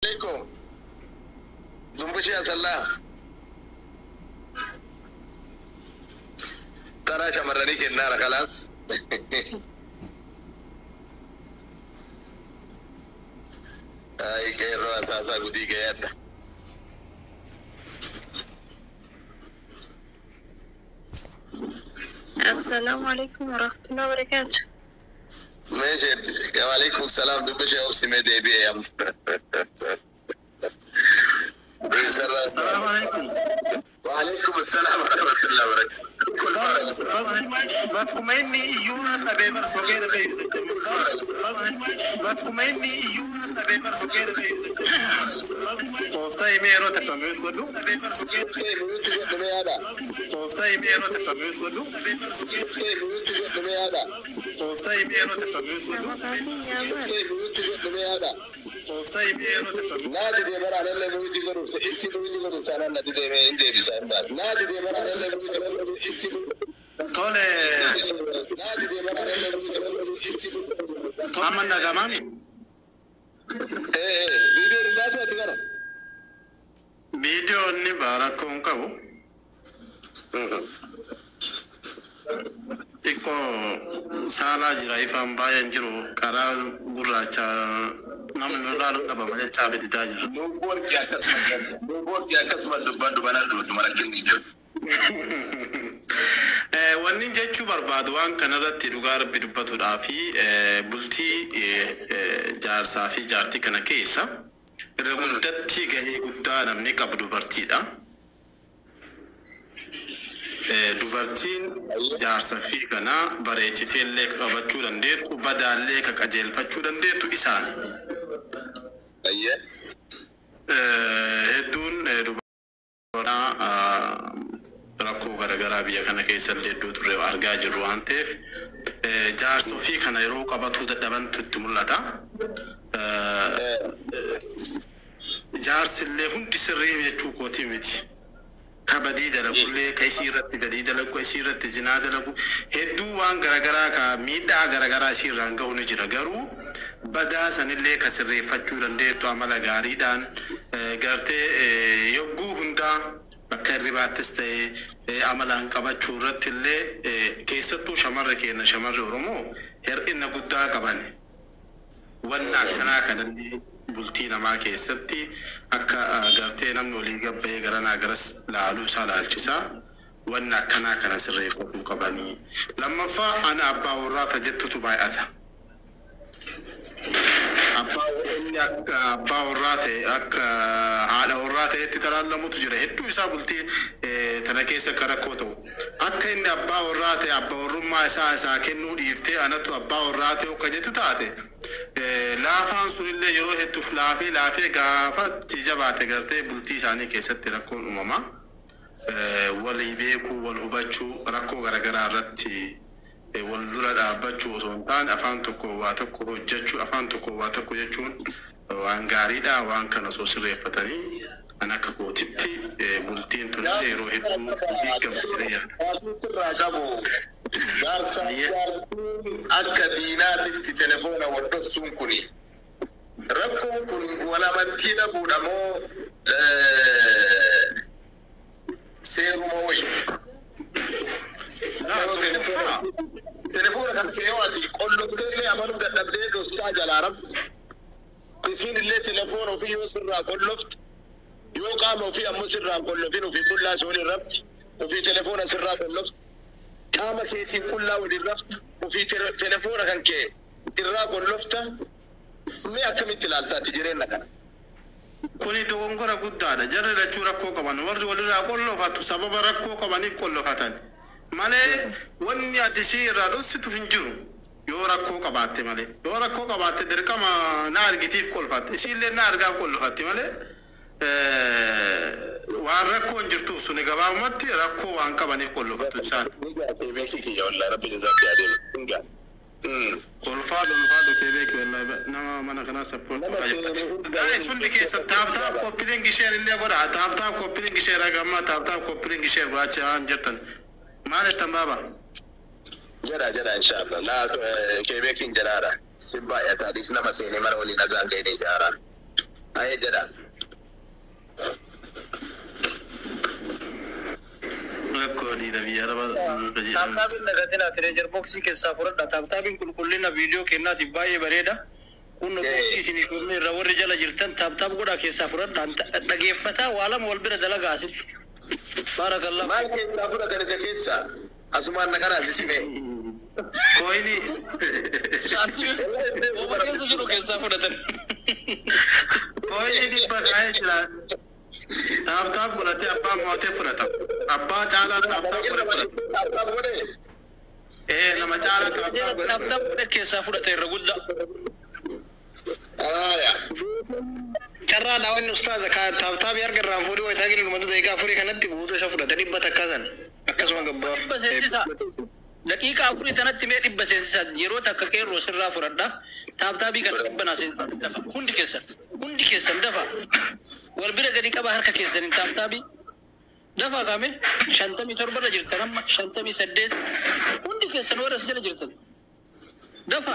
Alaikum. Dumbushee Asallaa. Taraa shamarranii kennaara kalaas. Ay, qeerroo asaasaa gudii ga'eedha. Assalaamu alaikum warahmatullahi wabarakatuh. Meesheetti. Waalaikum salaam, dubbishee obsimee deebi'ee amma. Assalamu alaikum. Waalaikum salaam warahmatullahi wabarakatuh. Bakkuma inni iyyuu nan dhabee bar soqee dhabee ibsa jedhu. Bakkuma inni iyyuu nan dhabee bar soqee dhabee ibsa jedhu. Gooftaa himee yeroo taphame godhu. Gooftaa himee yeroo taphame godhu. Gooftaa himee yeroo taphame godhu. Gooftaa himee yeroo taphame. Naa didee bara anallee nuti godhu isi nuti godhu taanaan na didee mee hin deebisa hin baatu. Naa didee bara anallee nuti godhu isi. Tole. Naa didee bara anallee nuti godhu isi. Amma nagamaami. Ee viidiyoo hin baatu ati gara. Viidiyoon ni rakkoo hin qabu. Xiqqoo saalaa jira, ifaan baay'een jiru, karaa gurraacha namni nu ilaalu dhabama jechaa fiditaa jira. Nuuboorki akkasuma dubbadhu, banaa duutu marakkinni jiru. Wanni jechuu barbaadu waan kanarratti dhugaa Rabbi dubbatuudhaa fi bultii jaarsaa fi jaartii kana keessa irra guddatti gahee guddaa namni qabu dubartiidha. Dubartiin jaarsa fi kana bareechitee illee qabachuu dandeettu, badaallee ka qajeelfachuu dandeettu isaani. Ayyee. Hedduun dubartoota rakkoo garaagaraa biyya kana keessa illee hedduu turre argaa jirru waan ta'eef, jaarsa ofii kana yeroo qabatuu dadhabantu itti mul'ata. Jaarsi illee hundi sirrii jechuu kootii miti. Ka badii dalagullee, ka isii irratti badii dalagu, ka isii irratti zinaa dalagu, hedduu waan garaagaraa ka miidhaa garaagaraa isii irraan gahu ni jira. Garuu badaa sanillee ka sirreeffachuu dandeettu amala gaariidhaan gartee yogguu hundaa bakka hirribaattis ta'e amalaan qabachuu irratti illee, keessattuu shamarri keenya, shamarri Oromoo hir'ina guddaa qaban. Wanna akkanaa kanallee bultii namaa keessatti akka gartee namni olii gabba'ee garanaa garas laaluu isaa laalchisaa, wanna akkanaa kana sirreeffatuu qabanii. Lammaffaa, ana abbaa warraata jettutu baay'ata. Abbaa inni akka abbaa warraa ta'e, akka haadha warraa ta'etti talaallamutu jira. Hedduu isaa bultii tana keessa akka rakkoo ta'u. Akka inni abbaa warraa ta'e abbaa warrummaa isaa kennuu dhiiftee anatu abbaa warraa ta'e akka jettu taate, laafaan sunillee yeroo hedduuf laafee laafee gaafa itti jabaate gartee bultii isaanii keessatti rakkoon uumama. Walii beekuu, wal hubachuu, rakkoo garaagaraa irratti wal dura dhaabbachuu osoo hin taane afaan tokko waa tokko hojjechuu, afaan tokko waa tokko jechuun waan gaariidha. Waan kana osoo sirreeffatanii an akka kootitti bultiin tun illee yeroo hedduu diigamti jedhee yaada. Waatiin sirraa qabu, jaarsa jaartiin akka diinaatitti telefoona wal dhoksuun kuni, rakkoon kun wal amantii dhabuudha moo seeruma wayi? Laa, tokkoffaa Telefoona kan kee yoo ati qolloftee illee amanuu dadhabdee dhoksaa jalaa rabbi. Isiin illee telefoona ofii yoo sirraa qolloftu, yoo qaama ofii ammoo sirraa hin qollofin, ofii qullaa si waliin rabti, ofii telefoona sirraa qolloftu, qaama keetiin qullaa waliin raftu, ofii telefoona kan kee irraa qollofta. Mee akkamitti ilaaltaati jireenya kana? Kuni dogongora guddaadha. Jarri lachuu rakkoo qaban. Warri walirraa qollofatu sababa rakkoo qabaniif qollofatan. Malee wanni ati ishee irraa dhoksitu hin jiru. Yoo rakkoo qabaatte malee. Yoo rakkoo qabaatte dirqama na argitiif qolfatte. Isiillee na argaaf qollofatti malee waan rakkoo hin jirtuuf suni gabaabumatti rakkoo waan qabaniif qollofatu isaan. Ni gaafee beekii kiyya, wallaahi Rabbi jazaatti adeemu. Hin gaa. Ulfaadhu, ulfaadhu, kee beeki, wallahi nama mana kanaa support godhaa jirta. Guys, hundi keessa tap tap, copy link, share illee godhaa. Tap tap, copy link, share, haga tap tap, copy link, share godhaa hin jirtan. Maal jettan baaba? Jedha jedha, inshallah. Laa, kee beekiin jedhaadha. Si baay'ataa dhis, nama seenee mana waliin azaan ga'ee ijaaraan. Ayee jedha. Rakkoo dhiira biyya arabaa. Taaptaabiin dagatinaa tireejar booksii keessaa fudhadha. Taaptaabiin qulqullina viidiyoo kennaatiif baay'ee bareeda. Kun booksii isinii kennee irra warri jala jirtan taaptaap godhaa keessaa fudhadha. Dhageeffataa waa lama wal bira dalagaa asitti. Baarakallah. Maal keessaa fudhatan isa keessaa? Asumaan na karaasisime. Kooyini. Saantii ooma keessa jiru keessaa fudhatan. Kooyini dhibba kaa'ee jira. Taap taap godhatee abbaa mo'atee fudhata. Abbaa caalaa taap taap godhe fudhata. Taaptaap godhe. Ee, nama caalaa taap taap godhe fudhata. Taaptaap godhe keessaa fudhate irra guddaa. Aayaa. Carraa daawwanni ustaaza ka taaptaabii harka irraan fuudhee wayitaa gini dhumatu daqiiqaa afurii kanatti guutuu isa fudhate dhibba takka san akkasuma gabbaa. Dhibba seensisaa. Daqiiqaa afurii tanatti mee dhibba seensisaa yeroo takka qeerroo sirraa fudhadha. Taaptaabii kana dhibba naa seensisaa dafa. Hundi keessan. Hundi keessan dafa. Wal bira gadi qaba harka keessaniin taaptaabii. Dafa kaame 57 irra jirtan amma 58 hundi keessan warra as jala jirtan. Dafa.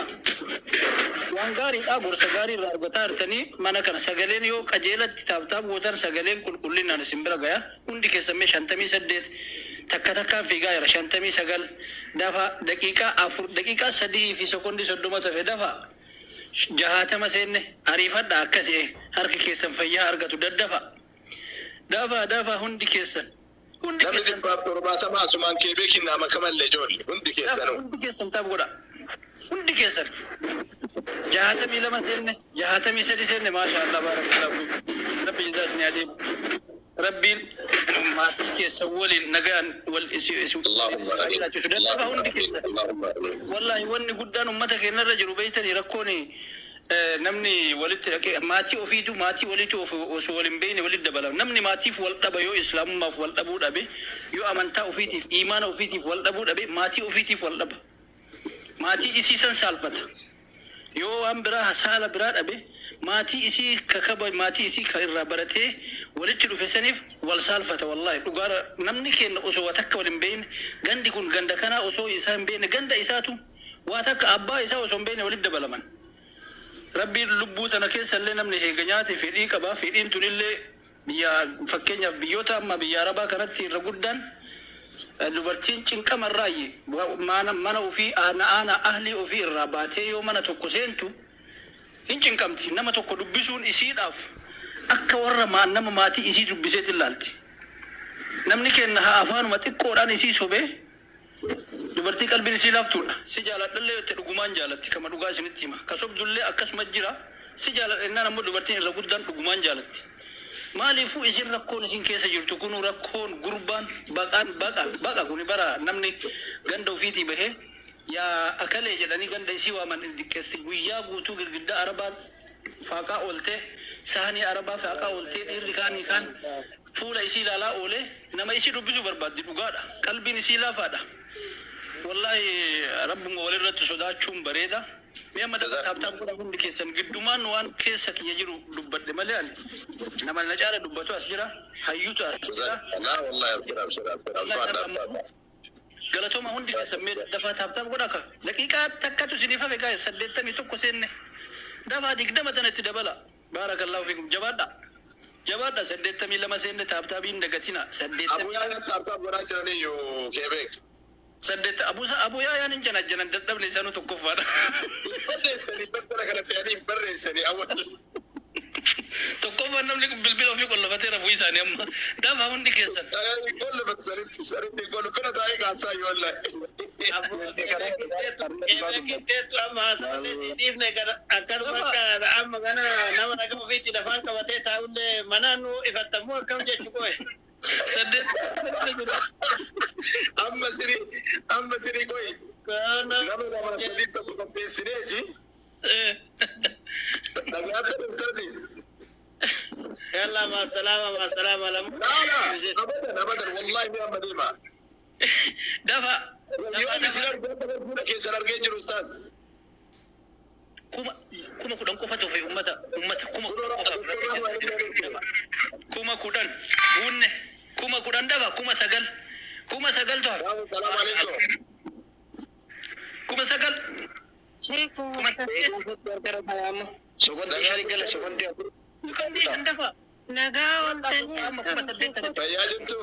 Waan gaariidha gorsa gaarii irraa argataa jirtanii mana kana sagaleen yoo qajeelatti taaptaap gootan sagaleen qulqullinaan isin bira gaya. Hundi keessan mee 58 takka takkaan fiigaa jira 59 dafa daqiiqaa afur daqiiqaa sadii fi sekondii 30 tafe dafa 60 seenne ariifadha akkasii harki keessan fayyaa argatu daddafa dafa dafa hundi keessan hundi Namni keessan 170 asumaan kee beekin nama kamallee ijoollee hundi dafa keessanuu. Hundi keessan taap godha hundi keessan 62 seenne 63 seenne maasha Allah baarakallahu rabbi jazaa isin adeemu rabbiin maatii keessan waliin nagaan wal isi isi Allahumma amiin. jiraachisuu daddafa hundi keessan. Allahumma amiin. Wallahi wanni guddaan ummata keenyarra jiru beeytanii rakkoon namni walitti dhaqee maatii ofiitu maatii walitti osoo wal hin beekne walitti dabalama. Namni maatiif wal dhaba yoo islaamummaaf wal dhabuu dhabe yoo amantaa ofiitiif imaana ofiitiif wal dhabuu dhabe maatii ofiitiif wal dhaba. Maatii isii san saalfata. Yoo waan biraa saala biraa dhabe maatii isii kakaba maatii isii ka irraa baratee walitti dhufe saniif wal saalfata wallahi dhugaara namni keenya osoo waa takka wal hin beekne gandi kun ganda kanaa osoo isaa hin beekne ganda isaatu waa takka abbaa isaa osoo hin beekne walitti dabalaman. Rabbiin lubbuu tana keessa illee namni heega nyaate fedhii qaba fedhiin tunillee biyya fakkeenyaaf biyyoota amma biyya arabaa kanatti irra guddaan dubartiin cinqamarraayye mana ofii aana aana ahlii ofii irraa baatee yoo mana tokko seentu hin cinqamti nama tokko dubbisuun isiidhaaf akka warra nama maatii isii dubbiseet ilaalti. Namni kenna haa afaanuma xiqqoodhaan isii sobee dubartii qalbiin isii laaftuudha. Si jaaladhallee itti dhugumaan jaalatti kama dhugaa isinitti hima. Ka sobdullee akkasuma jira si jaaladha jennaan ammoo dubartiin irra guddaan dhugumaan jaalatti. Maaliifuu isin rakkoon isin keessa jirtu kun rakkoon gurbaan baqaan baqa baqa kuni bara namni ganda ofiitii bahee yaa akalee jedhanii ganda isii waaman diqqeesti guyyaa guutuu girgiddaa arabaa faaqaa ooltee saanii arabaa faaqaa ooltee dhiirri kaanii kaan fuula isii ilaalaa oolee nama isii dubbisuu barbaaddi dhugaadha qalbiin isii laafaadha. Wallahi rabbuma walirratti sodaachuun bareeda. Mee amma dafa taaptaap godha hundi keessan giddumaan waan keessa kiyya jiru dubbadhe malee ani nama na caala dubbatu as jira hayyuutu as jira. Laa wallahi abshir abshir abshir alfaadha alfaadha. Galatooma hundi keessan mee dafaa taaptaap godha ka daqiiqaa takkatu isiniif hafe gaa'e 81 seenne dafaa 20 tana itti dabala baarakallahu fiikum jabaadha jabaadha 82 seenne taaptaabiin dagatina 80 Abu Yaayaa taaptaap godhaa jiraniyyuu kee beek. Saddeet abusa abu yaayaan hin janajjanan dadhabne isaanuu tokkoffaadha. Barreessanii daftara kana fe'anii hin barreessanii awwal. Tokkoffaan namni kun bilbila ofii qollofatee rafuu isaanii amma dafa hundi keessan. Qollofatu sanitti sanitti qollo bira taa'ee kaasaa yoo wallahi. Qixxeettu amma haasawallee si dhiifne akkanuma akka amma kana nama naga ofiitti lafaan qabatee taa'ullee manaan nu ifattamuu akkam jechu qoe. Saddeet. Amma sirii qoyi nama lama sadii tokko qopheessineeti dhagaatti ustaazi. Yalla ma salama ma salama lamu. Laa laa abadan abadan wallahi mi amma deema. Dafa. Yoo isin argaa keessan argee jiru ustaaz. 10,000 qofa tofe ummata ummata 10,000 qofa 10,000 buunne 10,000 dafa 9,000 9,000 tofa. Salaamu alaikum. 9,000. Sekontii shanii gala sekontii afur. Dafa. Nagaa ooltanii akkam sheekota? Fayyaa jirtu?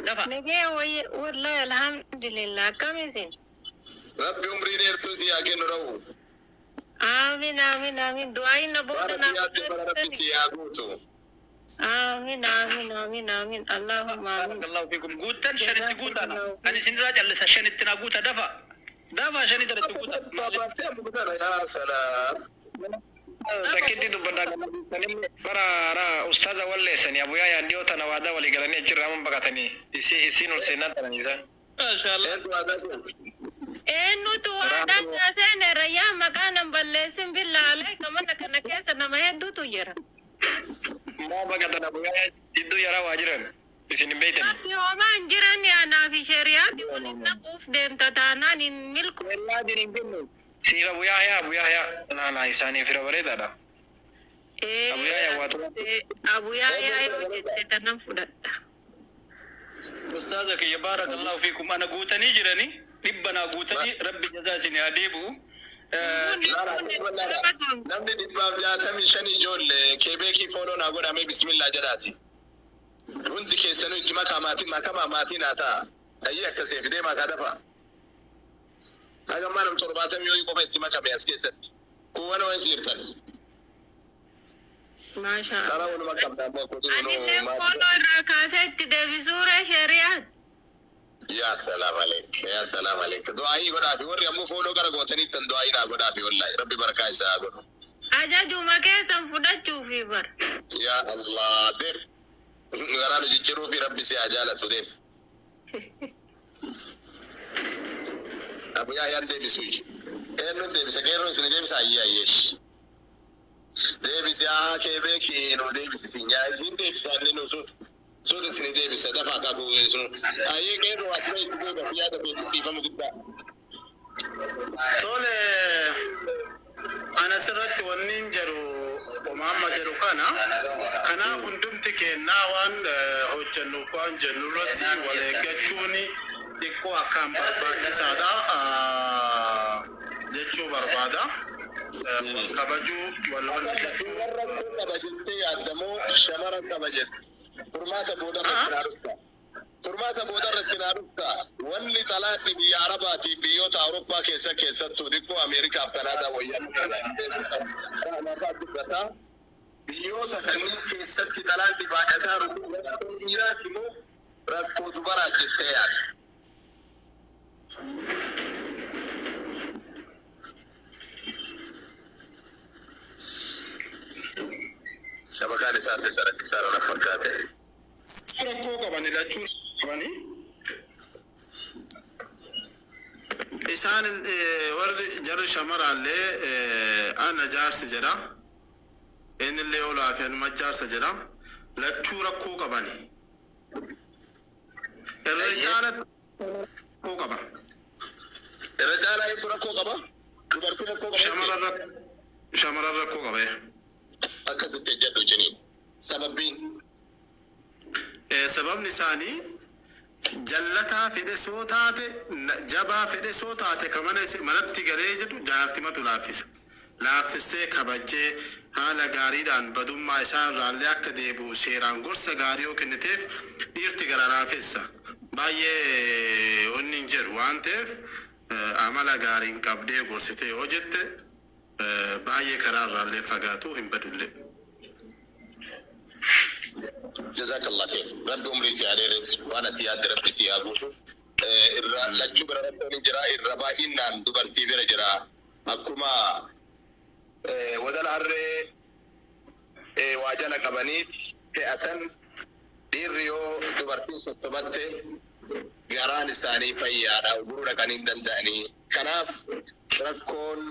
Dafa. Nagee wayye wallahi alhamdulillah akkam isin? Rabbi umrii dheertuu si haa kennu ra'u. Aamin aamin aamin du'aayin na booda Waan naa ati yaadde bara Rabbi godhatani. si haa guutu. Aamin aamin aamin aamin Allahumma aamin. Barakallahu fiikum. Guuttan shanitti guutana. Jazakumullahu Ani isinirraa callisa shanitti naa guuta dafa. Dafa shanitti irratti guuta. Baabaatee amma guutana yaa salaam. Takkitti dubbadhaa bara bara ustaaza walleessanii abuyaa yaadiyoo tana waadaa walii galanii achirraa amma baqatanii isiin ol seenaa tanan isaan. Maashaallah. Eenyu waadaa seensa? Eenyutu waadaa naa seene rayyaa maqaa nan balleessin billaa alayka mana kana keessa nama hedduutu jira. Maa baqatan abuyaa jidduu yaraa waa jiran isin hin beeytan. Ati homaa hin jiran anaa fi sheriyaati waliin naquuf deemta taanaan hin milku. Wallaahi hin kennu. Siif abuyaa yaa abuyaa yaa naa naa isaanii fira bareedaadha. Abuyaa yaa waa tura. Abuyaa yaa yoo jette tanan fudhadha. Ustaaza kiyya barakallahu fiikum. Ana guutanii jirani dhibba naa guutanii Rabbi jazaa isin haa deebi'u. Laala akkasuma laala. Namni 165 ijoollee keebeekii fooloo naa godhamee bismillaa jedhaati. Hundi keessanuu itti makaa maatii makamaa maatii naa ta'a. Ayyee akkasii fidee makaa dafa. Hagammaa nam 70 yoo qofa itti makame as keessatti. Kuuwwan ho'es jirtan. Maasha Karaa Allah. walumaa qabda ammoo akkuma Anillee maatii. fooloo irraa kaasee itti deebisuure sheriyaat. Yaa salaam aleek yaa salaam aleek. Du'aayii godhaafi warri ammoo fooloo gara gootanii tan du'aayii naa godhaafi wallaahi rabbi barakaa isaa haa godhu. Ajajuma keessan fudhachuufi bara. Yaa Allah deem. Garaa nu jijjiiruu fi rabbi si haa jaalatu deem. Abu Yahyaan deebisu. Eenyuun deebisa? Qeerroon isin deebisa ayyee ayyeesh. Deebisi haa kee beeki nu deebisi si nyaa isin deebisa inni nu suuta. Suuta isin deebisa dafa akaakuu sun. Ayyee qeerroo as bahi itti deeba yaada feetu dhiifama guddaa. Tole ana asirratti wanni hin jedhu umaamma jedhu kana kanaaf hundumti kennaa waan hojjennuuf waan jennu irratti wal eeggachuun xiqqoo akkaan barbaachisaadha jechuu barbaada. Wal kabajuu wal wanni jechuu. Dhiirri rakkoo qaba jettee yaaddamoo shamara qaba jette. Furmaata booda irratti naa dhufta. Furmaata booda irratti naa dhufta. Wanni xalaatti biyya Arabaatii biyyoota Awurooppaa keessa keessattuu xiqqoo Ameerikaaf Kanaadaa wayyaa dubbataa. Biyyoota kanneen keessatti xalaatti baay'ataa rakkoo dhiiraati moo rakkoo dubaraa jettee yaadda? Shabakaan isaa keessa rakkisaa na fakkaate. Rakkoo qabani lachuu qabani. Isaan warri jarri shamaraallee ana jaarsi jedha. Innillee olaa fi anuma jaarsa jedha. Lachuu rakkoo qabani. Irra caalatti rakkoo qaba. Irra caalaa hedduu rakkoo qaba. Dubartii rakkoo qaba. Shamarran rakkoo qaba. Akkasitti ejjadhu jeniin. Sababbiin Sababni isaanii jallataa fedhe soo taate jabaa fedhe soo taate ka mana manatti galee jedhu jaartimatu laaffisa. Laaffistee kabajjee haala gaariidhaan badummaa isaa irraallee akka deebi'u seeraan gorsa gaarii yoo kenniteef dhiirti gara laafessa. Baay'ee wanni hin jedhu waan ta'eef amala gaariin qabdee gorsitee yoo jette baay'ee karaa irraallee fagaatu hin badullee. Jazakallah khair. Rabbi umrii si haa dheeressu. Waan ati yaadde rabbi si haa guutu. Irra lachuu bira rakkoon hin jira. Irra baay'inaan dubartii bira jira. Akkuma wadala harree waa jala qabaniit fe'atan dhiirri yoo dubartiin sossobatte garaan isaanii fayyaadha. Guruu dhaqanii hin danda'anii. Kanaaf rakkoon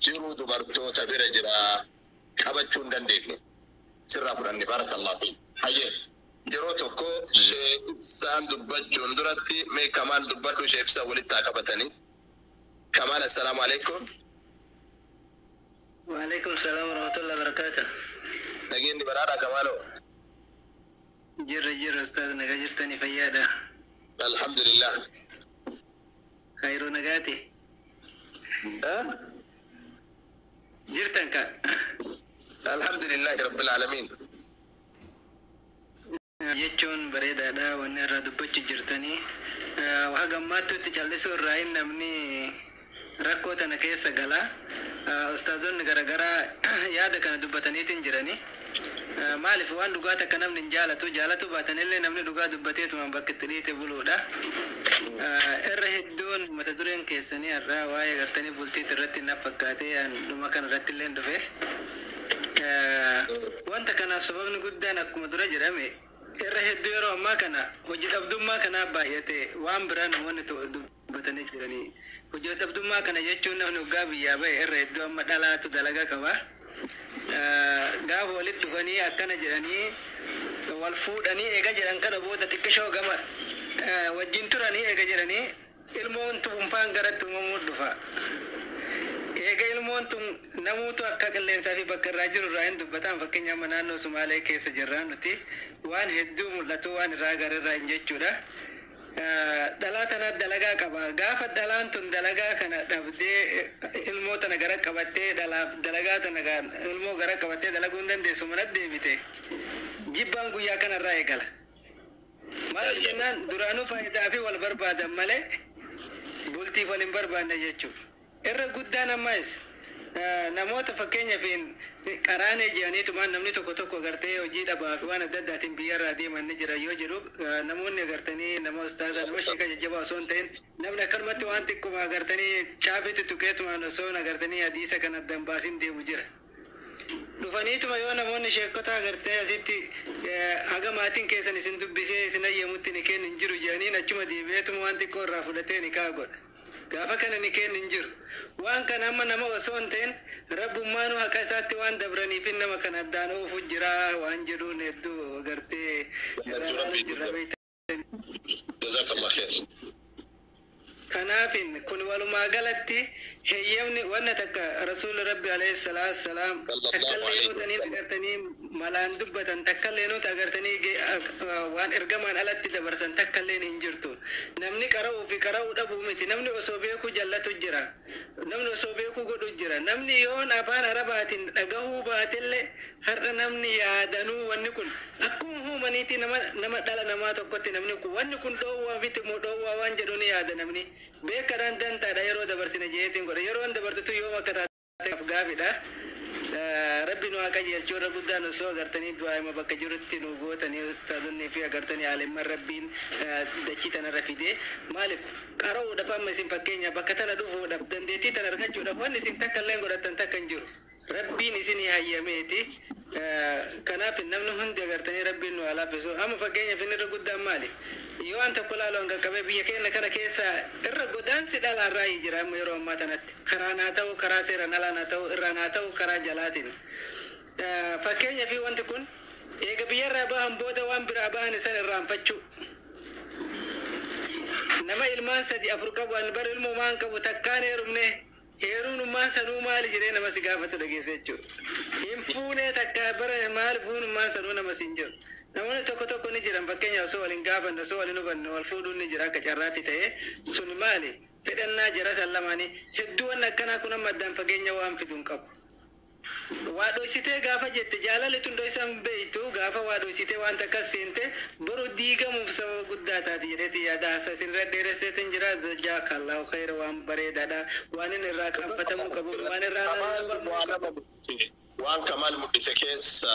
jiru dubartoota bira jira. Qabachuu hin dandeenye. Sirraa fudhanne barakallahu fiik. Hayyee yeroo tokko ishee ibsaan dubbachuun duratti mee Kamaal dubbadhu ishee ibsaa walitti haa qabatanii. Kamaal assalaamu alaikum. Waalaikum salam warahmatullahi wabarakatuh. Nageenyi badhaadhaa Kamaaloo. Jirra jirra ustaaz nagaa jirtanii fayyaadha. Alhamdulillah. Kaayiroo nagaati. Jirtan ka. Alhamdulillahi rabbil aalamiin. Jechuun bareedaadha wanni irraa dubbachuu jirtanii. Haga ammaatti itti callisuu irraa hin namni rakkoo tana keessa gala. Ustaazonni garaagaraa yaada kana dubbataniitiin jirani. Maaliif waan dhugaa takka namni hin jaalatu, jaalatu baatanillee namni dhugaa dubbateetuma bakka itti dhiite buluudha. Irra hedduun mata dureen keessanii har'aa waa'ee gartanii bultiit irratti na fakkaatee dhuma kana irratti illee dhufe. Wanta kanaaf sababni guddaan akkuma dura jedhame irra hedduu yeroo ammaa kana hojii dhabdummaa kanaaf baay'ate, waan biraa namoonni dubbatanii jiranii. Hojii dhabdummaa kana jechuun namni waggaa biyyaa bahe irra hedduu amma dhalaatu dalagaa qaba. Gaafa walitti dhufanii akkana jedhanii wal fuudhanii eega jedhan kana booda xiqqishoo gama wajjin turanii eega jedhanii ilmoon tuunfaan garatti uumamuu dhufa. Eega ilmoon tun namuutu akka qilleensaa fi bakka irraa jiru irraa hin dubbatan. Fakkeenya amma naannoo Sumaalee keessa jirraa nuti waan hedduu mul'atu waan irraa gararraa hin jechuudha. Dhalaa tana dalagaa qaba. Gaafa dhalaan tun dalagaa kana dhabdee ilmoo tana gara qabattee dhalaaf dalagaa tana ilmoo gara qabattee dalaguu hin dandeessu, mana deebite. Jibbaan guyyaa kanarraa eegala. Maal jennaan duraanuu faayidaa fi wal barbaadan malee bultiif wal hin barbaanne jechuudha. Irra guddaan ammas namoota fakkeenyaaf qaraanee jedhaniitumaan namni tokko tokko agartee hojii dhabaa fi waan adda addaatiin biyyarraa deeman ni jira yoo jedhu, namoonni agartanii nama ustaaza, nama sheeka jajjabaa osoo hin ta'in, namni akkanumatti waan xiqquma agartanii caafitti tuqeetumaan osoo agartanii hadiisa kan addan baasin deemu jira. Dhufaniituma yoo namoonni sheekota agartee asitti haga maatiin keessan isin dubbisee isin ayyamutti ni kennin jiru jedhaniin, achuma deebi'eetuma waan xiqqoo irraa fudhatee ni kaa godha. Gaafa kana ni kennin jiru. Waan kana amma nama osoo hin ta'in rabbummaanuu haqa isaatti waan dabraniif nama kana addaan oofu jira waan jedhuun hedduu agartee irraa jirra beektan. Jazakallah khair. Kanaafin kun walumaa galatti heeyyamni wanna takka Rasuulli Rabbi alayhi salaatu salaam takkallee nuutanii agartanii malaan dubbatan, takkallee nuti agartanii waan ergamaan alatti dabarsan takkalleen hin jirtu. Namni qara'uu fi qara'uu dhabuu miti. Namni osoo beekuu jallatu jira. Namni osoo beekuu godhu jira. Namni yoon afaan Arabaatiin dhagahuu baatellee har'a namni yaadanuu wanni kun akkuma uumaniitti nama dhala namaa tokkotti namni kun wanni kun dhoowwaa miti moo dhoowwaa waan jedhu ni yaada namni. Beekadhaan dantaadha yeroo dabarsine jeetiin godha. Yeroon dabarsitu yoom akka taateef gaafidha. Rabbi nu haa qajeelchuu. Irra guddaan osoo agartanii du'aa'ima bakka jirutti nu gootanii ustaadonni fi agartanii aalimman Rabbiin dachii tanarra fidee. Maaliif qara'uudhaaf amma isin fakkeenya bakka tana dhufuudhaaf, dandeettii tana argachuudhaaf wanni isin takka illee godhattan takka hin jiru. Rabbiin isinii hayyameeti. Kanaaf namni hundi agartanii Rabbiin nu haa laaffisu. Amma fakkeenyaaf inni irra guddaan maali? Yoo waan tokko laalu hanga qabee biyya keenya kana keessa irra godaansi dhalaarraa jira amma yeroo ammaa tanatti. Karaan haa ta'u, karaa seeraan alaan haa ta'u, irraan haa ta'u, karaa jalaatiin. Fakkeenyaaf wanti kun eega biyyarraa bahan booda waan biraa bahan isan irraanfachuu. Nama ilmaan sadi afur qabu, an bar ilmumaan qabu takkaan heerumne, heerumnummaan sanuu maali jedhee nama si gaafatu dhageesse jechuudha. Hin fuunee takka bara maali fuunummaan sanuu nama siin jedhu. Namoonni tokko tokko ni jiran, fakkeenya osoo waliin gaafanne, osoo waliin hubanne wal fuudhuun ni jira akka carraatti ta'ee, sun maali? Fedhannaa jara san lamaanii. Hedduu wanni akkanaa kun amma addaan fageenya waan fidu hin qabu. Waa dhoysitee gaafa jette jaalalli tun dhoysan beeytu, gaafa waa dhoysitee waan takkas seente boru diigamuuf sababa guddaa taati jedheeti yaada. Hasa isin irra dheeresseetin jira. Jazakallahu khayra, waan bareedaadha, waan inni irraa qaanfatamuu qabu, waan irraa lallabamuu qabu. Waan Kamaal mul'ise keessa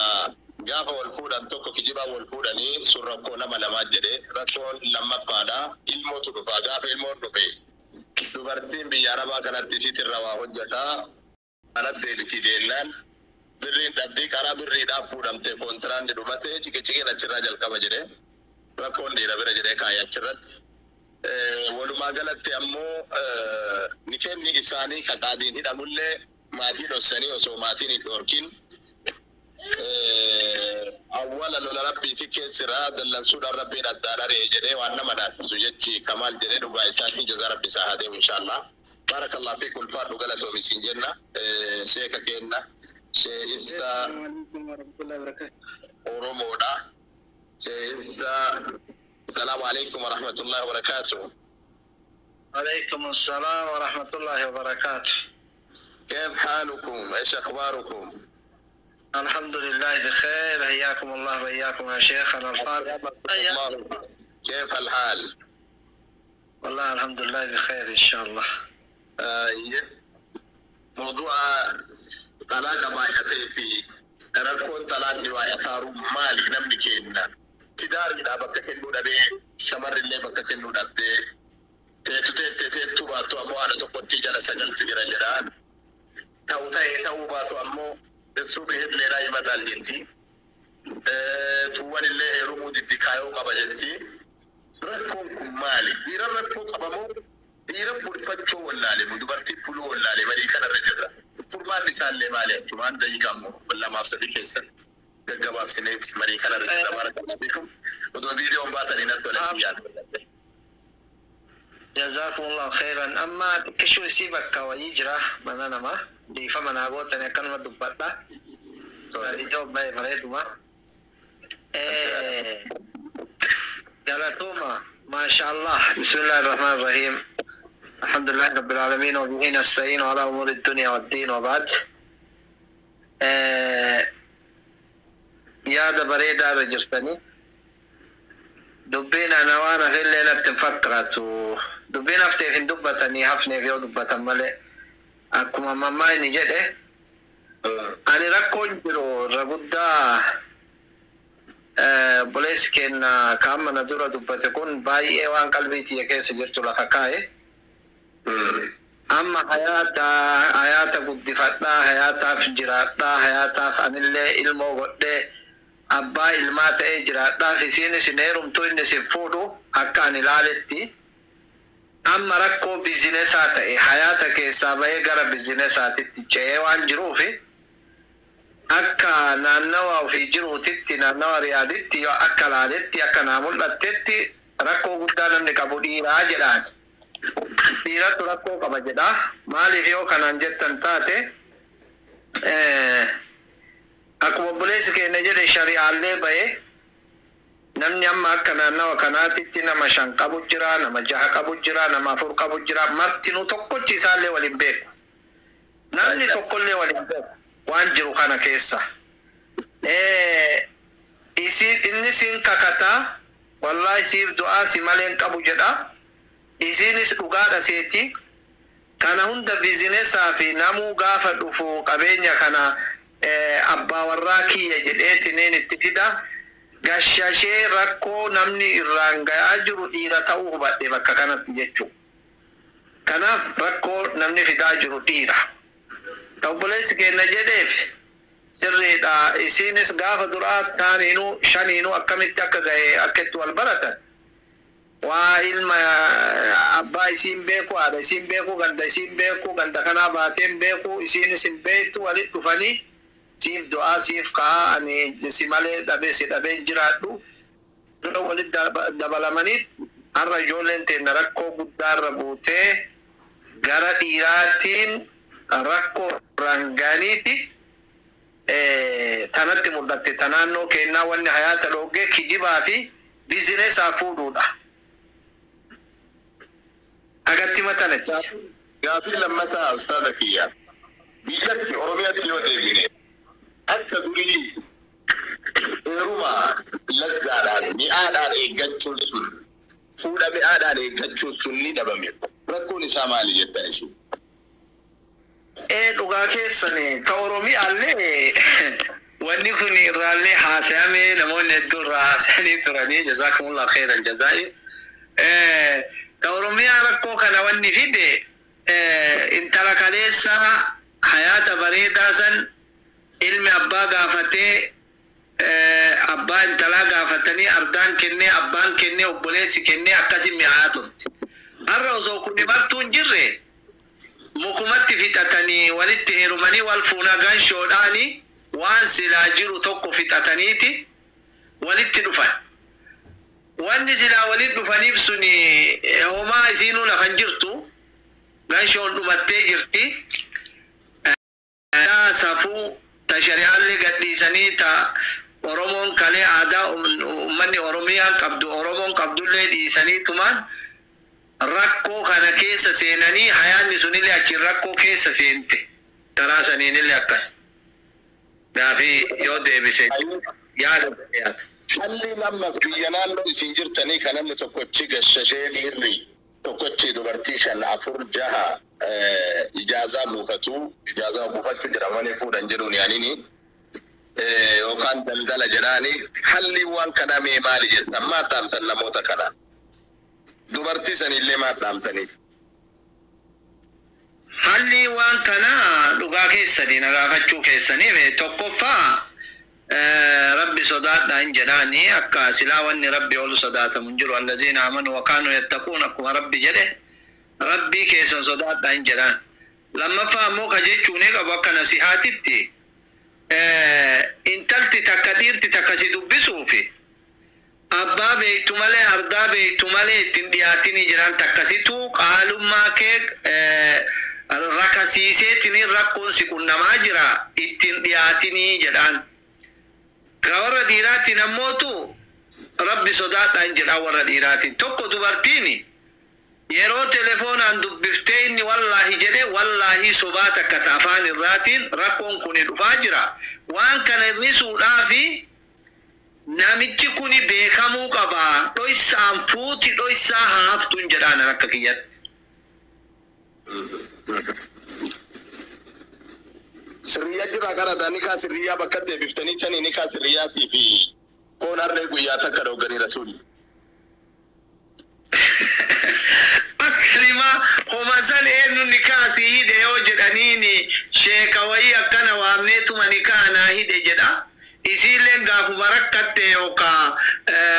gaafa wal fuudhan tokko kijibaan wal fuudhanii sun rakkoo nama lamaa jedhe. Rakkoon lammaffaadha, ilmootu dhufa. Gaafa ilmoon dhufe dubartiin biyya Arabaa kanatti isiitirra waa hojjetaa kanatti deebitii deennaan birriin dhabdii karaa birriidhaaf fuudhamte, kontiraanni dhumate, ciqiciqiin achirraa jalqaba jedhe. Rakkoon dhiira bira jedhee kaayee achirratti. Walumaa galatti ammoo nikenni isaanii kaqaadiin hidhamullee maatii dhossanii osoo maatiin hin dhorkin awwala lola Rabbiiti keessira dallansuudhaan Rabbiin addaan ari'e jedhee waan nama naasisu jechi Kamaal jedhee dhugaa isaatii jazaa Rabbi isaa haa deemu inshaallah. Barakallah fi ulfaadhu, galatoomi siin jenna sheeka keenna shee Ibsaa. Assalamu alaikum warahmatullahi wabarakatuh. Oromoodha. Shee Ibsaa, salaamu alaikum warahmatullahi wabarakaatuh. عليكم السلام ورحمة الله وبركاته. كيف حالكم؟ ايش اخباركم؟ الحمد لله بخير، حياكم الله وإياكم يا شيخنا الفاضل. كيف الحال؟ والله الحمد لله بخير إن شاء الله. موضوع طلاق baay'atee fi rakkoon talaaqni baay'ataaru maali? Namni kenna tidaariidha bakka kennuu dhabee, shamarrillee bakka kennuu dhabdee, teetu teettee teettuu baattu ammoo haadha tokkotti jala sagaltu jira jedhaan, ta'u ta'ee ta'uu baatu ammoo እሱ ብሄድ ሌላ ይመጣል jetti, tuuwwan illee heerumuu diddikaayoo qaba jetti. Rakkoon kun maali? Dhiira rakkoo qabamoo dhiira bulfachuu wallaale moo dubartii buluu wallaale? Marii kanarra jirra. Furmaanni isaallee maali? Achumaan daqiiqaa immoo lamaaf sadii keessatti gaggabaabsineeti marii kanarra jirra. Baarakallahu fiikum. Otoo viidiyoon baatanii natti tola si yaadu. جزاكم الله خيرا. أما كشو يسيبك ويجرى من أنا ما dhiifama naa gootani akkanuma dubbadha. Ijoo bahe bareeduma. Galatooma, maasha Allah. Bismillahi irrahmaan irrahiim. الحمد لله رب العالمين وبه نستعين على أمور الدنيا والدين وبعد. Yaada bareedaa irra jirtanii. Dubbiin ana waan hafillee natti hin fakkaatu. Dubbiin hafteef hin dubbatanii, hafneef yoo dubbatan malee. Akkuma mammaa inni jedhe, ani rakkoon jiru irra guddaa, obboleessi keenya kan mana dura dubbate kun baay'ee waan qalbii tiyya keessa jirtu lafa kaa'e. Amma hayaata hayaata guddifadhaa, hayaataaf jiraadhaa, hayaataaf anillee ilmoo godhee abbaa ilmaa ta'ee jiraadhaaf, isiin isin heerumtu, inni isin fuudhu, akka ani ilaaletti amma rakkoo bizinesaa ta'e hayaata keessaa bahee gara bizinesaatitti ce'ee waan jiruufi, akka naannawa ofii jiruutitti, naannawa Riyaaditti yoo akka laaletti, akka naa mul'attetti, rakkoo guddaa namni qabu dhiiraa jedhaan. Dhiiratu rakkoo qaba jedha. Maaliif yoo kanaan jettan taate, akkuma obboleessi keenya jedhe, shari'aallee bahee namni amma akka naannawa kanaatitti nama shan qabu jira, nama jaha qabu jira, nama afur qabu jira, martinuu tokkochi isaallee waliin beeku. Namni tokkollee waliin beeku waan jiru kana keessa. Inni siin kakataa, "Wallaahi siif du'aa, si malee hin qabu" jedha. Isiinis dhugaadha seeti. Kana hunda bizinesaa fi namuu gaafa dhufu qabeenya kana abbaa warraa kiyya jedheetiniin itti fida. Gashashee rakkoo namni irraan gayaa jiru dhiira ta'uu hubadhe bakka kanatti jechuudha. Kanaaf rakkoo namni fidaa jiru dhiira. Obboleessi keenya jedheef sirriidha. Isiinis gaafa duraa taaniinuu shaniinuu akkamitti akka gahe, akka itti wal baratan. Waa ilma abbaa isiin beeku, haadha isiin beeku, ganda isiin beeku, ganda kanaa baateen beeku, isiinis hin beektu, walitti dhufanii siif du'aa siif ka'a, ani si malee dhabee si dhabee hin jiraadhu. Dura walitti dabalamanii har'a ijoolleen teenya rakkoo guddaa irra buutee gara dhiiraatiin rakkoo ranganiiti tanatti mul'atte. Ta naannoo keenyaa wanni hayaata dhoogee kijibaa fi bizinesaa fuudhuudha. Agatti matanati. Gaafii lammataa, ustaaza kiyya. Biyyatti Oromiyaatti yoo deebine, akka durii heeruma lazzaadhaan mi'aadhaan eeggachuun sun, fuudha mi'aadhaan eeggachuun sun ni dhabame. Rakkoon isaa maali jettan isin? Ee, dhugaa keessani, ta Oromiyaallee wanni kun irraallee haasayamee, namoonni hedduu irraa haasayanii turanii, jazaakumullah khairan jazaa'i. Ta Oromiyaa rakkoo kana wanni fide, intala kaleessa hayaata bareedaa san ilmi abbaa gaafatee, abbaa intalaa gaafatanii, ardaan kennee, abbaan kennee, obboleessi kennee, akkasi mi'aa turte. Har'a osoo kun martuu hin jirre mukumatti fixatanii walitti heerumanii wal fuunaa, ganshoodhaani waan silaa jiru tokko fixataniiti walitti dhufan. Wanni silaa walitti dhufaniif suni homaa isiinuu lafan jirtu, ganshoon dhumattee jirti. Safuu ta shari'aallee gadhiisanii, ta Oromoon kalee aadaa uummanni Oromiyaa qabdu, Oromoon qabdullee dhiisanii tumaan rakkoo kana keessa seenanii, hayaanni sunillee achiin rakkoo keessa seente, karaa saniinillee akkas. Gaafii yoo deebise yaada dhiyaata. Halli amma biyya naannoo isin jirtanii kan namni tokkochi gashashee dhiirri tokkochi dubartii shan afur jaha ijaazaa buufatu ijaazaa buufachuu jira malee fuudhan jedhuun yaanini yookaan daldala jedhaani halli waan kanaa mee maali jettan maa dhaamtan namoota kana dubartii sanillee maa dhaamtaniif. Halli waan kana dhugaa keessanii na gaafachuu keessaniif tokkoffaa rabbi sodaadhaa hin jedhaani akka silaa wanni rabbi ol sodaatamu hin jiru allaziina amanu wa kaanuu yattaquun akkuma rabbi jedhe rabbii keessan sodaadhaa hin jedhaan. Lammaffaa ammoo ka jechuun qabu akka nasihaatitti intalti takka dhiirti takka si dubbisuufi abbaa beektu malee ardaa beektu malee ittiin dhiyaatinii jiran takkasituu qaalummaa kee rakasiiseetiin rakkoon si qunnamaa jira ittiin dhiyaatinii jedhaan. Ka warra dhiiraatiin ammootu rabbi sodaadhaan jedhaan warra dhiiraatiin. Tokko dubartiin yeroo telefoonaan dubbiftee inni wallaahi jedhee wallaahi sobaa takka ta afaan irraatiin rakkoon kuni dhufaa jira. Waan kana hir'isuudhaafi namichi kuni beekamuu qaba. Dhoysaan fuuti dhoysaa haa haftuun jedhaan akka kiyyatti. Sirriyaa jira qarata ni kaa sirriyaa bakka deebiftanii tanii ni kaa sirriyaatii fi foon harree guyyaa takka dhogganii rasuuli. Aslima homa san eenyu ni kaasii hidhe yoo jedhaniini sheeka wayii akkana waamneetuma ni kaanaa hidhe jedha. Isiilleen gaafuma rakkatte yookaan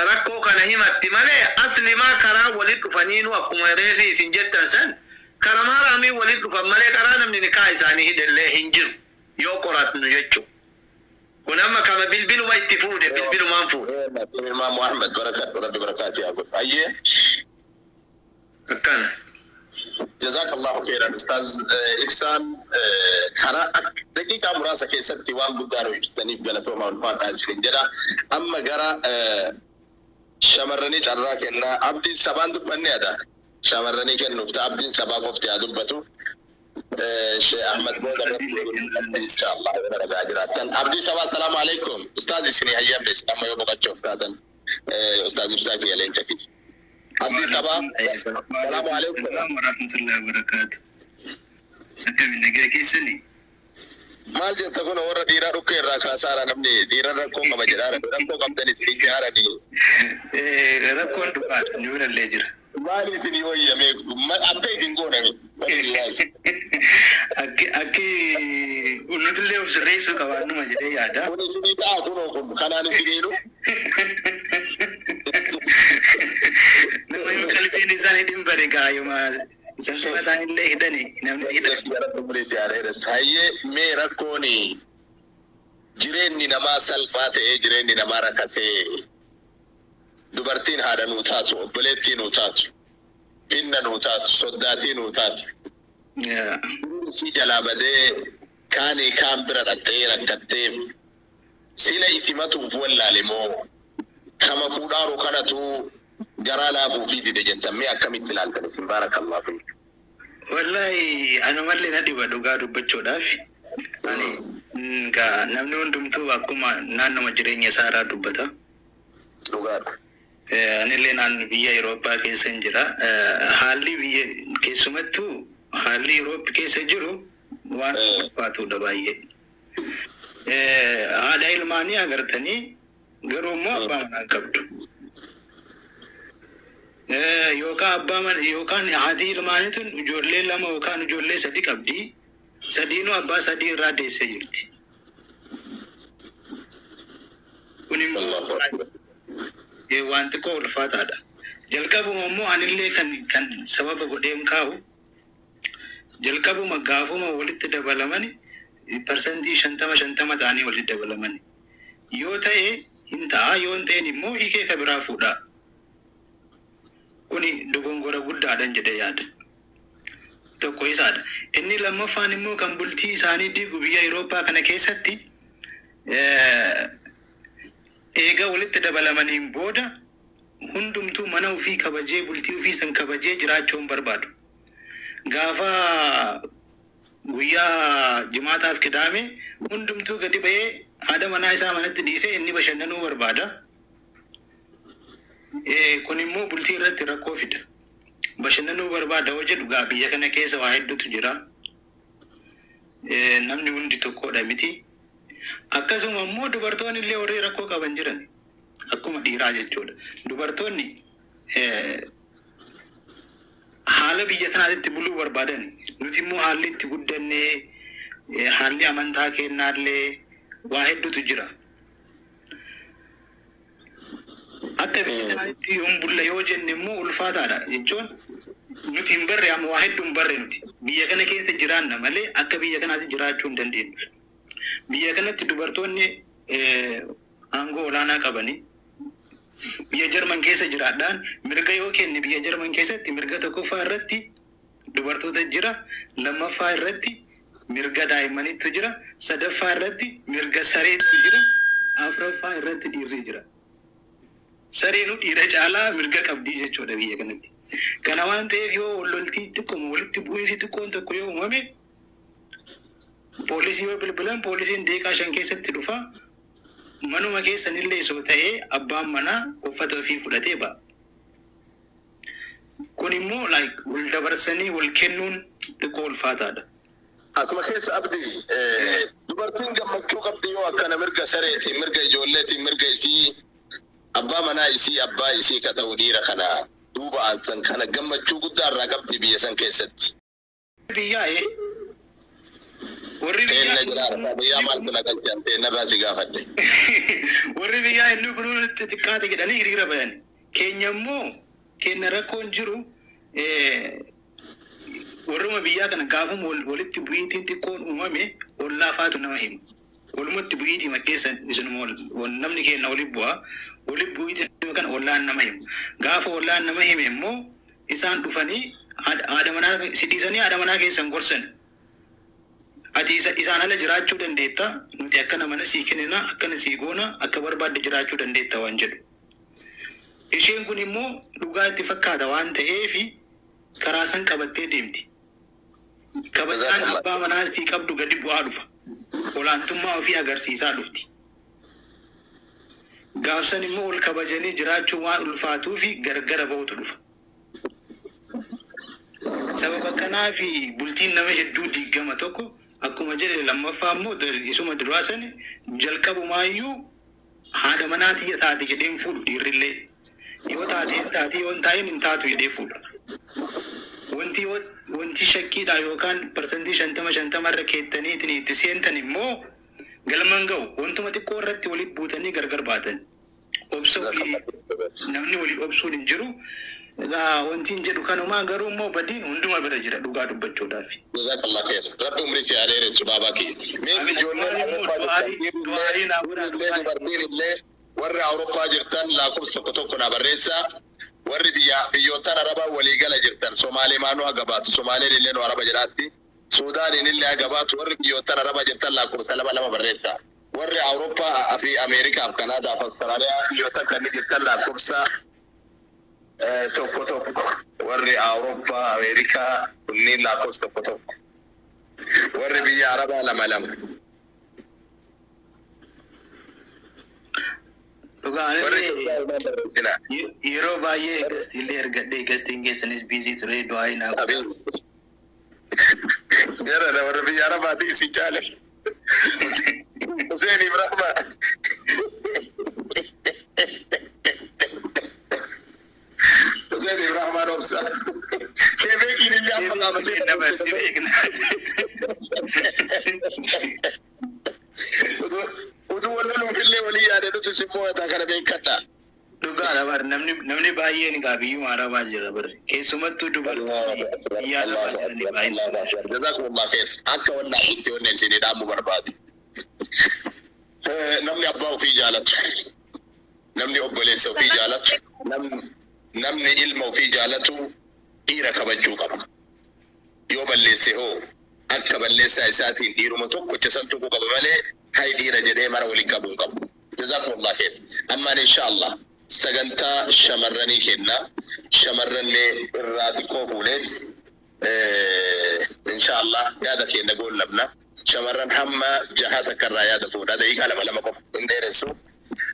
rakkoo kana himatti malee aslimaa karaa walitti dhufaniinu akkuma reefi isin jettan san karaa haraamii walitti dhufan malee karaa namni nikaa isaanii hidhellee hin jiru yoo qoratnu jechuudha. Kun amma kama bilbiluma itti fuudhe bilbilumaan fuudhe. Imaamu Ahmed barakadhu rabbi barakaa si haa godhu. Ayyee. Akkana. جزاك الله خيرا استاذ إحسان كرا دقيقة مراسة كيستي وان بدارو إبستنيف قالتو ما الفاتحة سلنجرا أما قرا شمرني جرا كنا عبدي سبان دبني هذا شمرني كنو عبدي سبا قفتي أدبتو شيخ أحمد بودر إن شاء الله عبدي سبا السلام عليكم أستاذ سني هيا بس أما يبغى تشوف هذا أستاذ إبساكي يلين شكي عبدي سبا السلام عليكم ورحمة الله وبركاته. Akkamiin nagaa keessanii? Maal jirta kun warra dhiiraa dhukkee irraa kaasaara namni dhiira rakkoo qaba jedhaara rakkoo qabdan isin ijaaranii. Rakkoon dhugaadha nu birallee jira. Maal isin wayyame akka isin gooname. Akki nutillee of sirreessuu qabaannuma jedhee yaada. Kun isinii ta'a kunoo kun kanaan isiniinu. Nama qalbiin isaan hidhin bare gaayuma isaan simataan illee hidhani namni hidhan. Hayyee mee rakkoon jireenyi namaa salphaa ta'ee jireenyi namaa rakkasee dubartiin haadha nuu taatu obboleettii nuu taatu finna nuu taatu soddaatii nuu taatu. Si jalaa badee kaanii kaan bira dhaqxee rakkattee sila isimatuuf wallaale moo kama fuudhaaru kanatu garaa laafuu fi dide jettan mee akkamitti ilaaltan isin baarakallahu fiik. Wallahi anumallee na dhiba dhugaa dubbachuudhaaf. Ani namni hundumtuu akkuma naannoma jireenya isaa irraa dubbata. Dhugaadha. Anillee naannoo biyya Awurooppaa keessa hin jira. Haalli biyya keessumattuu haalli Awurooppaa keessa jiru waan ulfaatudha baay'ee. Haadha ilmaanii agartanii garuu immoo abbaa manaa hin qabdu. Yookaan abbaa mana yookaan haati ilmaanii tun ijoollee lama yookaan ijoollee sadi qabdi. Sadiinuu abbaa sadii irraa deessee jirti. Kun immoo waan xiqqoo ulfaataadha. Jalqabuma immoo anillee kan sababa godheen kaa'u jalqabuma gaafuma walitti dabalamani 50% ta'anii walitti dabalamani. Yoo ta'e hin ta'a yoo hin ta'in immoo hiikee ka biraa fuudhaa. Kuni dogongora guddaadhaan jedhee yaada. Tokko isaadha. Inni lammaffaan immoo kan bultii isaanii diigu biyya Awurooppaa kana keessatti eega walitti dabalamaniin booda hundumtuu mana ofii kabajee bultii ofii san kabajee jiraachuu hin barbaadu. Gaafa Guyyaa jimaataaf Qidaame hundumtuu gadi ba'ee haadha manaa isaa manatti dhiisee inni bashannanuu barbaada. Kun immoo bultii irratti rakkoo fida. Bashannanuu barbaada yoo jedhu gaa biyya kana keessa waa hedduutu jira. Namni hundi tokkodha miti. Akkasuma immoo dubartoonni illee warri rakkoo qaban jiran akkuma dhiiraa jechuudha. Dubartoonni haala biyya kanaatti buluu barbaadan, nuti immoo haalli itti guddannee, haalli amantaa kennaallee waa hedduutu jira. Akka biyya kanaatti yoon bulla yoo jenne immoo ulfaataadha jechuun nuti hin barre, amma waa hedduu hin barre. Nuti biyya kana keessa jiraanna malee akka biyya kanaatti jiraachuu hin dandeenyu. Biyya kanatti dubartoonni aangoo olaanaa qabanii. Biyya Jarman keessa jiraadhaan mirga yoo kenne, biyya Jarman keessatti mirga tokkoffaa irratti dubartoota jira, lammaffaa irratti mirga daa'immaniitu jira, sadaffaa irratti mirga sareetu jira, afuraffaa irratti dhiirri jira. Sareenu dhiira caalaa mirga qabdii jechuudha biyya kanatti. Kana waan ta'eef yoo wal loltii xiqqooma, walitti bu'iinsi xiqqoon tokko yoo uumame, poolisii yoo bilbilan poolisiin daqiiqaa 5 keessatti dhufa. Manuma keessanillee osoo ta'ee abbaan manaa uffata ofii fudhatee ba'a. Kun immoo like wal dabarsanii wal kennuun xiqqoo ulfaataadha. Asuma keessa, Abdii, dubartiin gammachuu qabdi yoo akkana mirga sareetiin, mirga ijoolleetiin, mirga isii, abbaa manaa isii, abbaa isii ka ta'u dhiira kana duuba aansan kana gammachuu guddaa irraa qabdi biyya san keessatti. Biyyaa warri Teenna biyyaa jira, biyyaa maaltu na galchan, teennarraa si gaafadhe. Warri biyyaa inni kun xixiqqaate jedhanii hiriira bayan. Keenya immoo keenya rakkoon jiru, warruma biyyaa kana gaafuma walitti bu'iitiin xiqqoon uumame ollaa faatu nama hima. Walumatti bu'iitii keessa isinuma namni keenya walitti bu'a. Walitti bu'iitii kana ollaan nama hima. Gaafa ollaan nama hime immoo isaan dhufanii haadha manaa si dhiisanii haadha manaa keessan gorsan. Ati isaan ala jiraachuu dandeetta, nuti akkana mana sii kennina, akkana sii goona, akka barbaadde jiraachuu dandeetta waan jedhu. Isheen kun immoo dhugaa itti fakkaata waan ta'eefi karaa san qabattee deemti. Kabajaan abbaa manaa sii qabdu gadi bu'aa dhufa. Olaantummaa ofii agarsiisaa dhufti. Gaafsan immoo ol kabajanii jiraachuu waan ulfaatuu fi gargara ba'utu dhufa. Sababa kanaa fi bultiin nama hedduu diigama tokko akkuma jedhe. Lammaffaa immoo isuma duraa sani jalqabumaayyuu haadha manaa tiyya taate jedheen fuudhu dhiirrillee. Yoo taate hin taate, yoo hin taa'in hin taatu jedhee fuudha. Wanti shakkiidha yookaan 50% 50 irra keettaniitiin itti seentan immoo galman ga'u, wantuma xiqqoo irratti walitti buutanii gargar baatan. Obsa walii namni walii obsuun hin jiru. Egaa wanti hin jedhu kanumaa, garuu immoo badiin hunduma bira jira dhugaa dubbachuudhaaf. Jazakallah khair. Rabbi umrii si haa dheeressu, baabaa kiyya. Mee Amiin. ijoolleen Immoo Awurooppaa du'aayi jirtan, du'aayi naa godhaa. dhiirri illee Du'aayi. Dubartiin illee, warri Awurooppaa jirtan lakkoofsa tokko tokko naa barreessaa. Warri biyya biyyoottan Arabaa waliigala jirtan, Somaalee maanuu haga baatu, Somaaleen illee nu Araba jedhaatti. Suudaaniin illee haga baatu, warri biyyoottan Arabaa jirtan lakkoofsa lama lama barreessaa. Warri Awurooppaa fi Ameerikaa fi Kanaadaa fi Awustiraaliyaa biyyoottan kanneen jirtan lakkoofsa tokko tokko. Warri Awurooppaa, Ameerikaa kunniin lakkoofsa tokko tokko. Warri biyya Arabaa lama lama. Dhugaa Warri anillee Itoophiyaa ilmaan barreessina. Yeroo baay'ee guestiillee ergadhee guestiin keessanis busy ture, du'aayi naa godhaa. Abiin. Jara warra biyya Arabaati isin caale. Hussein Ibrahima. Hussein Ibrahima obsa. Keebeekiin illee amma qaabatee Nama si beekna. Utuu wal loluuf illee walii yaade nuti si mo'ata, kana beekadha. Dhugaadha bar, namni baay'een egaa biyyuma Arabaa jira bar, keessumattuu dubartoonni biyya Arabaa jiranii baay'inaan. Jazakumullah khair. Akka wanna itti wanna isin dhaamu barbaadu. Namni abbaa ofii jaalatu, namni obboleessa ofii jaalatu, namni ilma ofii jaalatu dhiira kabajuu qaba. Yoo balleesse hoo akka balleessaa isaatiin dhiiruma tokkocha san tuquu qaba malee hay dhiira jedhee mara waliin qabuu hin qabu. Jazakumullah khair. Ammaan insha Allah sagantaa shamarranii kenna. Shamarran mee irraa xiqqoo fuuneet Inshaallah yaada keenya goollabna. Shamarran hamma jaha takkarraa yaada fuudha. Daqiiqaa lama lama qofa hin dheeressu.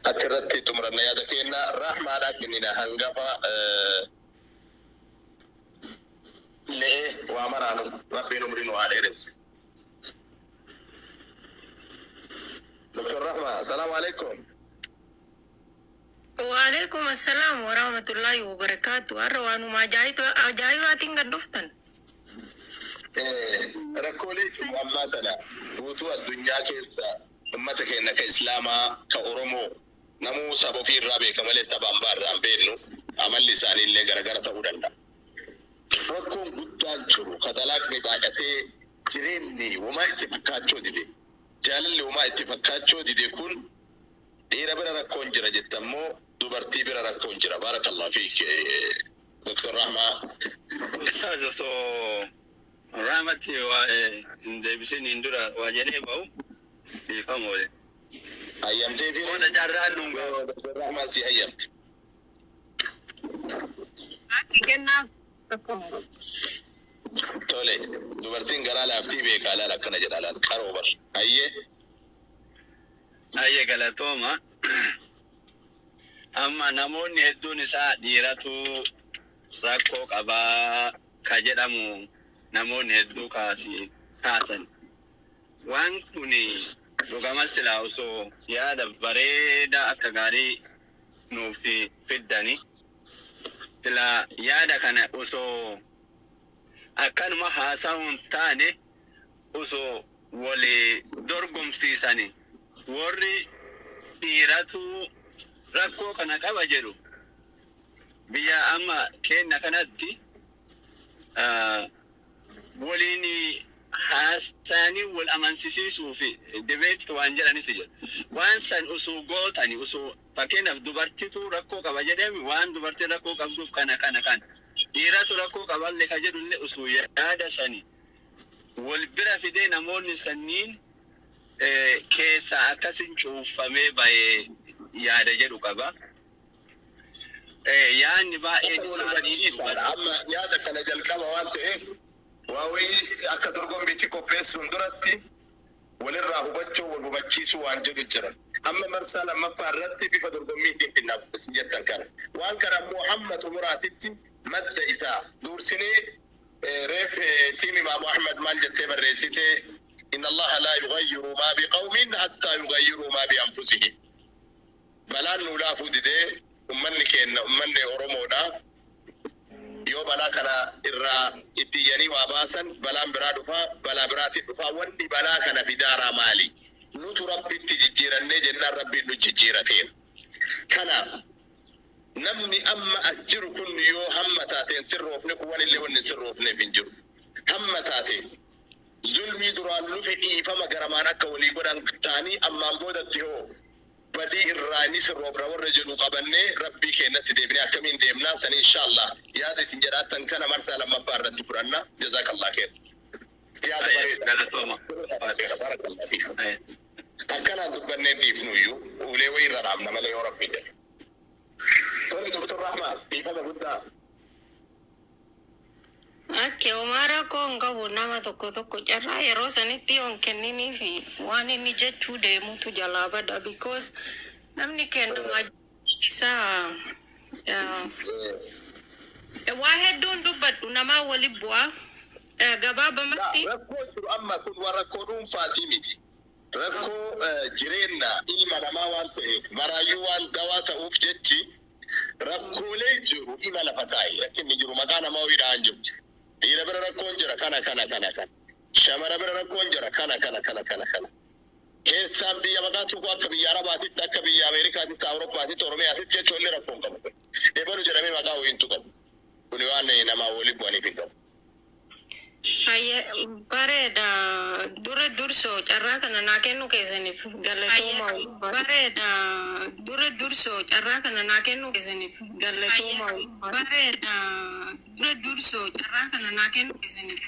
Achirratti xumuranna yaada keenya rahmaadhaa kennina hangafa le'ee waa maraanu rabbiin umrii nu haa dheeressu. Dr. Rahma, salaamu alaikum. Waalaikum assalam warahmatullahi wabarakatuh. Har'a waanuma ajaa'ibaatiin gad dhuftan. Rakkoolee jiru ammaa tana guutuu addunyaa keessa ummata keenya ka Islaamaa ka Oromoo namuu saba ofii irraa beeka malee saba hambaa irraa hin beeknu amalli isaanii illee garagara ta'uu danda'a. Rakkoon guddaan jiru ka dalaaqni baay'atee jireenyi homaa itti fakkaachuu dide jaalalli homaa itti fakkaachuu dide kun dhiira bira rakkoon jira jettammoo dubartii bira rakkoon jira. Baarakallahu fiik Dr. Rahmaa. Ustaaz osoo Rahmatti waa'ee hin deebisiniin dura waa jedhee ba'u dhiifama waliin. Hayyamtee fi Booda carraan nuun gahu. Dr. Rahmaan si hayyamte. Akki kennaaf. Tole, dubartiin garaa laaftii beekaa laal akkana jedha laal qaroo bar. Hayyee. Ayyee galatooma. Amma namoonni hedduun isaa dhiiratu rakkoo qabaa ka jedhamu namoonni hedduu kaasan. Waan kun dhugama silaa osoo yaada bareedaa akka gaarii nuuf fiddani. Silaa yaada kana osoo akkanuma haasa'uun taane osoo walii dorgomsiisani warri dhiiratu rakkoo kana qaba jedhu biyya amma keenya kanatti waliin haasaanii wal amansiisuu fi dibeetii waan jedhanis jira. Waan san osoo gootani osoo fakkeenyaaf dubartiitu rakkoo qaba jedhame waan dubartiin rakkoo qabduuf kana kana kana. Dhiiratu rakkoo qaballee ka jedhullee osoo yaada sani wal bira fidee namoonni sanniin keessaa akkasin cuunfamee bahee yaada jedhu qaba. Yaadni baay'een Wal isaanii hubachiisaadha. Amma yaada kana jalqaba waan ta'eef waa wayii akka dorgommiitti qopheessuun duratti walirraa hubachuu wal hubachiisuu waan jedhu jira. Amma marsaa lammaffaa irratti bifa dorgommiitiin finnaaf isin jettan kana. Waan kana immoo hamma xumuraatitti madda isaa duursinee reef tiim Imaamu Ahmad maal jettee barreessitee inna Allaha laa yughayyiru maa biqawmin hattaa yughayyiru maa bianfusihim. Balaan nuu laafuu didee ummanni keenya ummanni Oromoodha. Yoo balaa kana irraa itti iyyanii waa baasan balaan biraa dhufaa balaa biraatiin dhufaa wanni balaa kana fidaaraa maali? Nutu rabbitti jijjiirannee jennaan rabbiin nu jijjiirateen. Kanaaf namni amma as jiru kun yoo hamma taateen sirroofne kun wanillee wanni sirroofneef hin jiru. Hamma taateen zulmii duraan lufe dhiifama garamaan akka walii godhan ta'anii ammaan boodatti hoo badii irraa ni sirroofna warra jedhu qabannee rabbii keenyatti deebinee akkamiin deemnaa sanii inshaallah yaada isin jedhaattan kana marsaa lammaffaa irratti fudhanna jazaakallah kheer. Yaada bareeda. Galatooma. Barakallah fiik. Akkanaan dubbannee dhiifnu iyyuu ulee wayii irra dhaabna malee yoo rabbi jedhe. Tole Dr. Rahma dhiifama guddaa. Akki homaa rakkoo hin qabu nama tokko tokko carraa yeroo sanitti yoo hin kenninii fi waan inni jechuu deemutu jalaa bada because namni kennu isaa waa hedduun dubbadhu namaa wali bu'aa gabaabamatti. Rakkoo jiru amma kun waan rakkoo dhuunfaatii miti. Rakkoo jireenya ilma namaa waan ta'eef maraayyuu waan dawaa ta'uuf jechi rakkoolee jiru ima lafa taa'e rakkinni jiru maqaa namaa ho'iidhaan jiru. Dhiira bira rakkoon jira kana kana kana kana. Shamara bira rakkoon jira kana kana kana kana kana. Keessaan biyya maqaa tokko akka biyya Arabaatitti akka biyya Ameerikaatitti Awurooppaatitti Oromiyaatitti jechuun illee rakkoon qabu. Ebalu jedhamee maqaa ho'iintu qabu. Kuni waan namaa waliin bu'aniif hin qabu. Hayyee bareeda dura dursoo carraa kana naa kennu keessaniif galatooma. Bareeda dura dursoo carraa kana naa kennu keessaniif galatooma. Bareeda dura dursoo carraa kana naa kennu keessaniif.